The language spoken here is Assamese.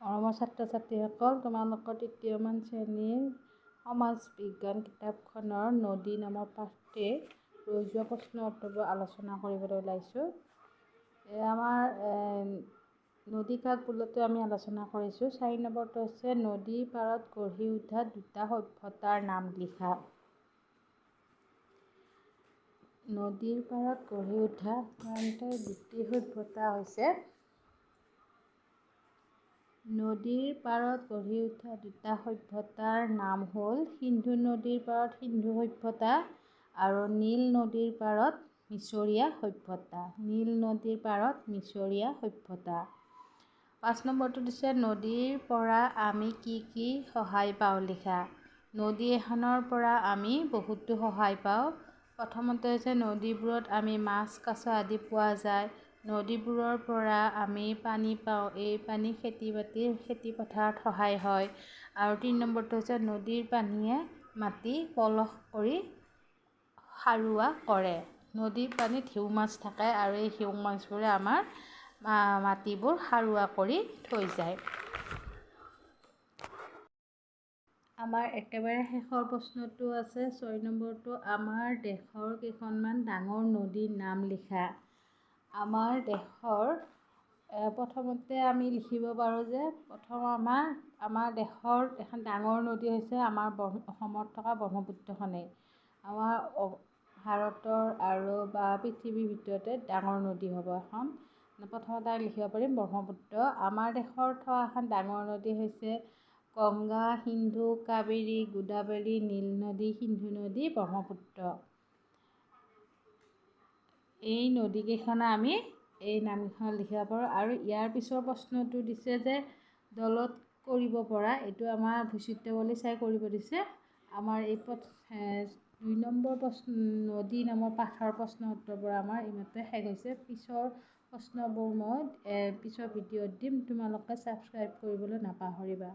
মৰমৰ ছাত্ৰ ছাত্ৰীসকল, তোমালোকৰ তৃতীয়মান শ্ৰেণীৰ সমাজ বিজ্ঞান কিতাপখনৰ নদী নামৰ পাঠটিৰ ৰৈ যোৱা প্ৰশ্ন উত্তৰবোৰ আলোচনা কৰিবলৈ ওলাইছোঁ। আমাৰ নদী কাক বোলোতে আমি আলোচনা কৰিছোঁ। 4 নম্বৰটো হৈছে নদীৰ পাৰত গঢ়ি উঠা দুটা সভ্যতাৰ নাম লিখা। নদীৰ পাৰত গঢ়ি উঠা সাধাৰণতে দুটি সভ্যতা হৈছে নদীৰ পাৰত গঢ়ি উঠা দুটা সভ্যতাৰ নাম হ'ল সিন্ধু নদীৰ পাৰত সিন্ধু সভ্যতা আৰু নীল নদীৰ পাৰত মিছৰীয়া সভ্যতা। নীল নদীৰ পাৰত মিছৰীয়া সভ্যতা। 5 নম্বৰটো দিছে নদীৰ পৰা আমি কি কি সহায় পাওঁ লিখা। নদী এখনৰ পৰা আমি বহুতো সহায় পাওঁ। প্ৰথমতে হৈছে নদীবোৰত আমি মাছ কাছ আদি পোৱা যায়। নদীবোৰৰ পৰা আমি পানী পাওঁ, এই পানী খেতি পথাৰত সহায় হয়। আৰু 3 নম্বৰটো হৈছে নদীৰ পানীয়ে মাটি পলস কৰি সাৰুৱা কৰে। নদীৰ পানীত হিউমাছ থাকে আৰু এই হিউমাছবোৰে আমাৰ মাটিবোৰ সাৰুৱা কৰি থৈ যায়। আমাৰ একেবাৰে শেষৰ প্ৰশ্নটো আছে 6 নম্বৰটো, আমাৰ দেশৰ কেইখনমান ডাঙৰ নদীৰ নাম লিখা। আমাৰ দেশৰ প্ৰথমতে আমি লিখিব পাৰোঁ যে প্ৰথম আমাৰ দেশৰ এখন ডাঙৰ নদী হৈছে আমাৰ অসমত থকা ব্ৰহ্মপুত্ৰখনেই। আমাৰ ভাৰতৰ আৰু বা পৃথিৱীৰ ভিতৰতে ডাঙৰ নদী হ'ব এখন। প্ৰথমতে আমি লিখিব পাৰিম ব্ৰহ্মপুত্ৰ। আমাৰ দেশৰ থকা এখন ডাঙৰ নদী হৈছে গংগা, সিন্ধু, কাবেৰী, গোদাবৰী, নীল নদী, সিন্ধু নদী, ব্ৰহ্মপুত্ৰ। এই নদীকেইখন আমি এই নামকেইখন লিখিব পাৰোঁ। আৰু ইয়াৰ পিছৰ প্ৰশ্নটো দিছে যে দলত কৰিব পৰা, এইটো আমাৰ বৈচিত্ৰ্যাৱলী চাই কৰিব দিছে। আমাৰ এই 2 নম্বৰ প্ৰশ্ন নদী নামৰ পাঠৰ প্ৰশ্ন উত্তৰবোৰ আমাৰ ইমানতে শেষ হৈছে। পিছৰ প্ৰশ্নবোৰ মই পিছৰ ভিডিঅ'ত দিম, তোমালোকে ছাবস্ক্ৰাইব কৰিবলৈ নাপাহৰিবা।